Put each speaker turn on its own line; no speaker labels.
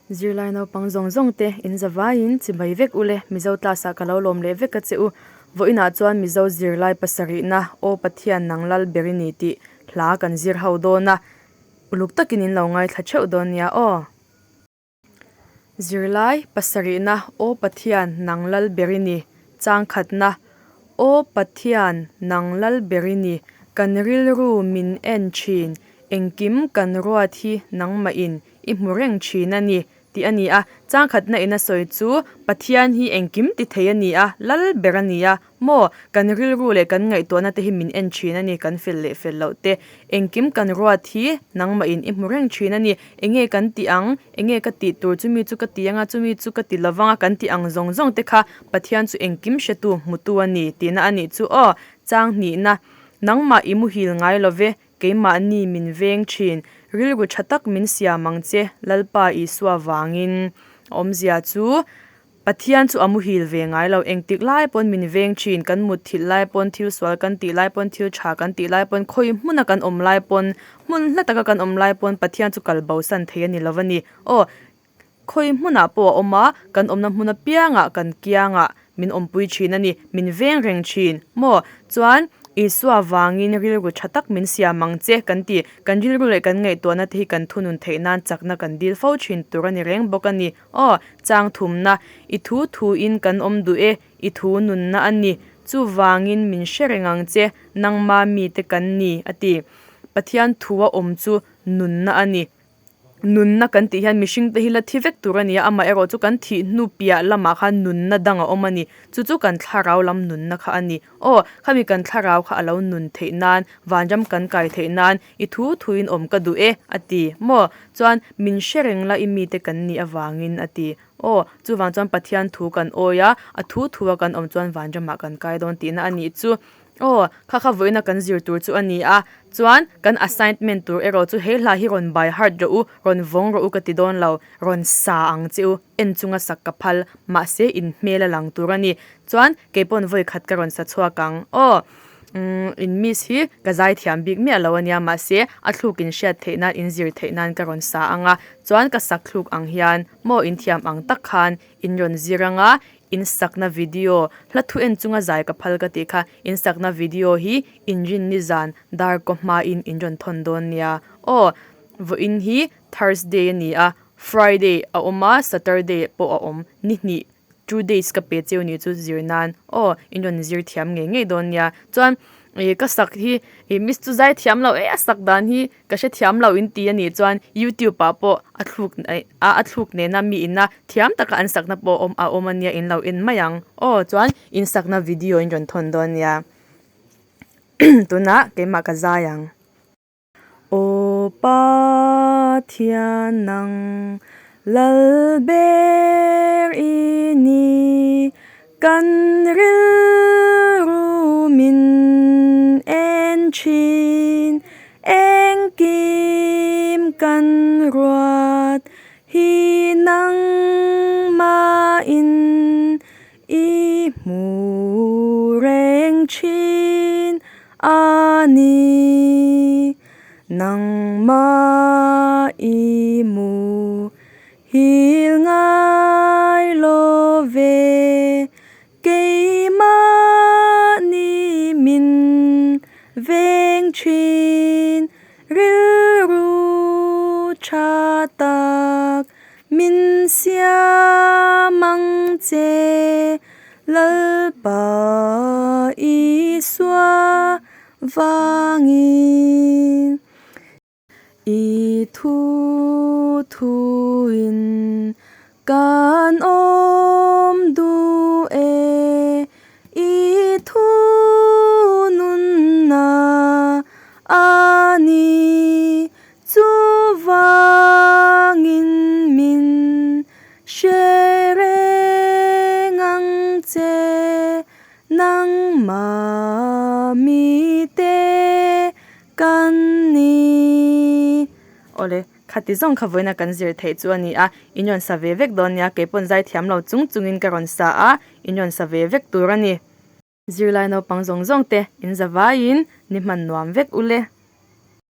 Zirlai naupang zawng zawng te in zavaiin chibai vek u le, Mizo class ah ka lo lawm leh vek a che u. Vawiinah chuan Mizo zirlai pasarihna Aw Pathian nang lal ber i ni tih hla kan zir ho dawn a, uluk takin in lo ngaithla theuh dawn nia aw. Zirlai pasarihna Aw Pathian nang lal ber i ni changkhatna Aw Pathian nang lal ber i ni kan rilru min en thin engkim kan ruat hi nangmah in I hmu reng thin a ni, tih a ni a. Changkhatna in a sawi chu, Pathian hi engkim ti thei a ni a, lal ber a ni a. Maw, kan rilru leh kan ngaihtuahna te hi min en thin a ni, kan fel leh fel loh te. Engkim kan ruat hi nangmah in i hmu reng thin a ni. Enge kan tih ang, enge ka tih tur, chumi chu ka ti anga, chumi chu ka ti lovang a, kan tih ang zawng zawng te kha Pathian chu engkim hretu, hmutu a ni, tihna a nih chu aw. Chang hnihna, Nangmah i muhil ngai love, Keimahni min veng thin, rilru tha tak min siam ang che, Lalpa Isua vangin. A awmzia chu, Pathian chu a muhil ve ngai lo, engtik lai pawn min veng thin, kan mut thilh lai pawn, thil sual kan tih lai pawn, thil tha kan tih lai pawn, khawi hmuna kan awm lai pawn, hmun hla taka kan awm lai pawn Pathian chu kal bosan thei a ni lo a ni. Aw, Khawi hmunah pawh a awm a, kan awmna hmun apiangah kan kiangah min awmpui thin a ni, min veng reng thin. Maw? Chuan, Isua vangin rilru tha tak min siam ang che kan ti. Kan rilru leh kan ngaihtuahna te hi kan thunun theih nan chakna kan dil fo thin tur a ni reng bawk a ni. Aw, chang thumna, i thu thuin kan awm duh e, i thu nunna a ni. Chuvangin min hre reng ang che, nangma mite kan ni, a ti. Pathian thua awm chu nunna a ni. Nunna kan tih hian mihring te hi la thi vek tur a ni a, amaherawh chu kan thih hnu piah lamah khan nunna dang a awm a ni. Chu chu kan thlarau lam nunna kha a ni. Aw, khami kan thlarau kha a lo nun theih nan, vanram kan kai theih nan, i thu thuin awm ka duh e, a ti. Maw? Chuan, min hre reng la i mite kan nih avangin, a ti. Aw, chuvang chuan Pathian thu kan awi a, a thu thua kan awm chuan vanramah kan kai dawn tihna a nih chu. Aw, kha kha vawiina kan zir tur chu a ni a, chuan kan assignment tur erawh chu he hla hi rawn by heart rawh u, rawn vawng rawh u ka ti dawn lo, rawn sa ang che u, en chunga sak ka phal, mahse in hmel a lang tur a ni. Chuan kei pawn vawi khat ka rawn sa chhuak ang. Aw, umm in miss hi ka zai thiam bik miah lo a nia, mahse a thluk in hriat theih nan, in zir theih nan ka rawn sa ang a, chuan ka sak thluk ang hian maw in thiam ang tak khan in rawn zir ang a, In sakna video, Hla thu en chunga zai ka phal ka tih kha, in sakna video hi inrin ni zan dar kaw hmain in rawn thawn dawn nia. Aw, vawiin hi Thursday a ni a, Friday a awm a, Saturday pawh a awm, ni hnih, two days ka pe cheu nih chu zir nan. Aw, in rawn zir thiam ngei ngei dawn nia. Chuan, ih ka sak hi, ih miss chu zai thiam lo e a sak dan hi. Ka hrethiam lo in ti a nih chuan YouTube ah pawh a thluk a a thluk nena mi ina thiam taka an sakna pawh awm a awm a nia in lo en mai ang aw chuan in sakna video in rawn thawn dawn nia tunah keimah ka zai ang. Aw Pathian nang lal ber i ni kan rilru min en thin Engkim kan ruat hi nangmahin i hmu reng thin a ni. Nangmah i mu hil ngai lo ve. Keimahni min veng thin rilru tha tak min siam ang che Lalpa Isua vangin. I thu thuin kan awm duh e, i thu nunna a ni, chuvangin min hre reng ang che. Nangmah mite kan ni. Awle, khati zawng kha vawiina kan zir theih chu a ni a, in rawn sa ve vek dawn nia, kei pawn zai thiam lo chung chungin ka rawn sa a, in rawn sa ve vek tur a ni. Zirlai naupang zawng zawng te in za vaiin ni hman nuam vek ule.